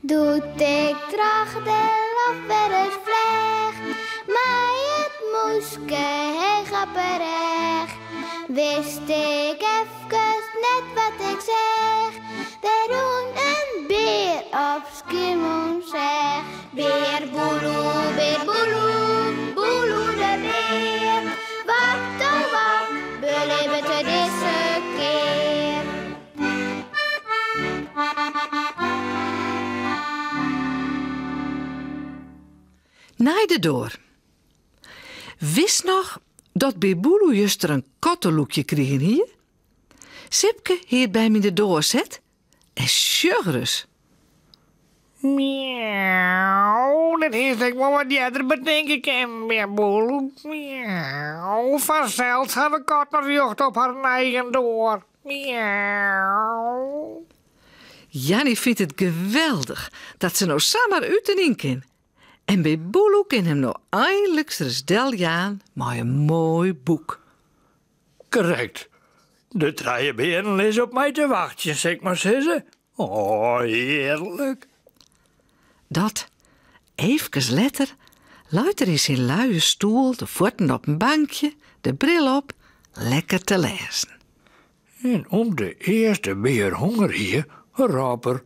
Doe't ik troch de loft wer ris fleach, mei it mûske heech op 'e rêch, wist ik efkes net wat ik seach. Der rûn in bear op Skiermûntseach. Bear Boeloe, bear Boeloe, Boeloe de bear. Wat oh wat belibbet er dizze kear? Nei de doar. Witst noch dat Bear Boeloe juster in kattelûkje krigen hie? Sipke hie it by him yn de doar set en sjoch ris. Miauw, dat hiest ek wol wat earder betinke kinnen, Bear Boeloe. Miauw, fansels hawwe katten rjocht op harren eigen doar. Miauw. Janny fynt it geweldich dat se no samar út en yn kin. En Bear Boeloe kin him no einliks ris deljaan mei in moai boek. Krekt. De trije bearen lizze op my te wachtsjen, sil ik mar sizze. O, hearlik. Dat, eefkes letter, leit er yn syn luie stoel, de fuotten op in bankje, de bril op, lekker te lêzen. En om't de earste bear honger hie, rôp er,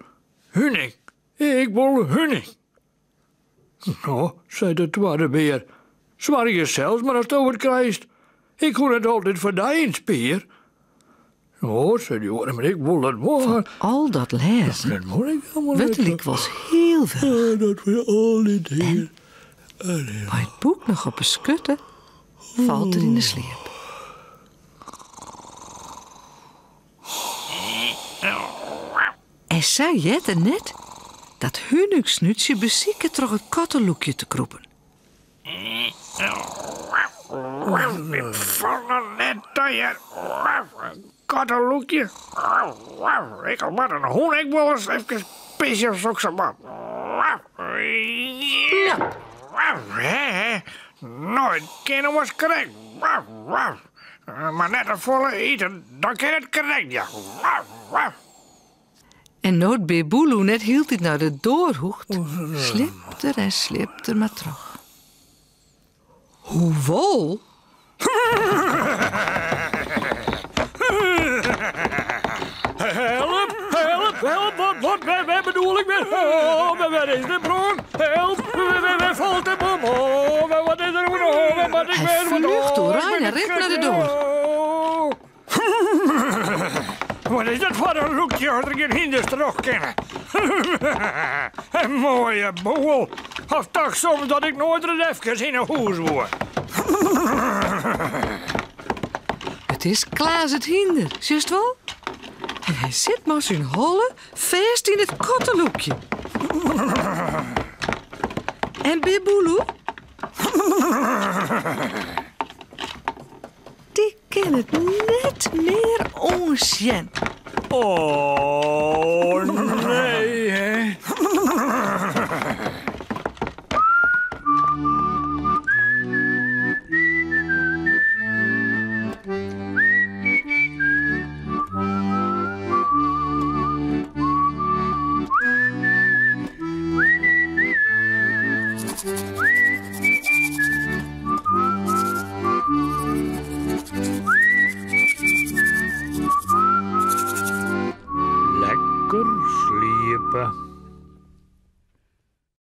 Huning, ik wol huning. No, sei de twadde bear, soargje sels mar datsto wat krijst. Ik hoech net altyd foar dy yn 't spier. O, sei dy oare, mar ik wol dat wol. Fan al dat lêzen Dat wol ik helemaal wurdt er net. lykwols hiel wurch. Dat wy al dy tiid. Mei it boek noch op 'e skurte falt er yn 'e sliep. En sa heart er net dat Huningsnútsje besiket troch it kattelûkje te krûpen. Ik fal noch net ta hear. Kattelûkje. Ik al moat in hûn ek wolris efkes pisje of sokssawat. Plop. No, it kin oars krekt. Mar net te folle ite, dan kin it krekt, ja. En no't Bear Boeloe net hieltyd nei de doar hoecht, slipt er en slipt er mar troch. Hoewol. Help, help, help, wat, wat, wêr, wêr bedoel ik wer? Oh, wêr, wêr is de brân? Help, wêr, wêr falt de bom? Oh, wêr, wat is der oan de hân? Wêr moat ik Hy wêze? Wat, fljocht oh, ik oerein bin en rint nei de krekt- doar. Oh. Wat is dat foar in lûkje as der gjin hynders troch kinne? In moaie boel. Of toch soms dat ik noait ris efkes yn 'e hûs woe. It is Klaas it hynder, sjochst wol? En hy sit mei syn holle fêst yn it kattelûkje. En Bear Boeloe? Dy kin it net mear oansjen. Oh nee, hè. Lekker sliepe.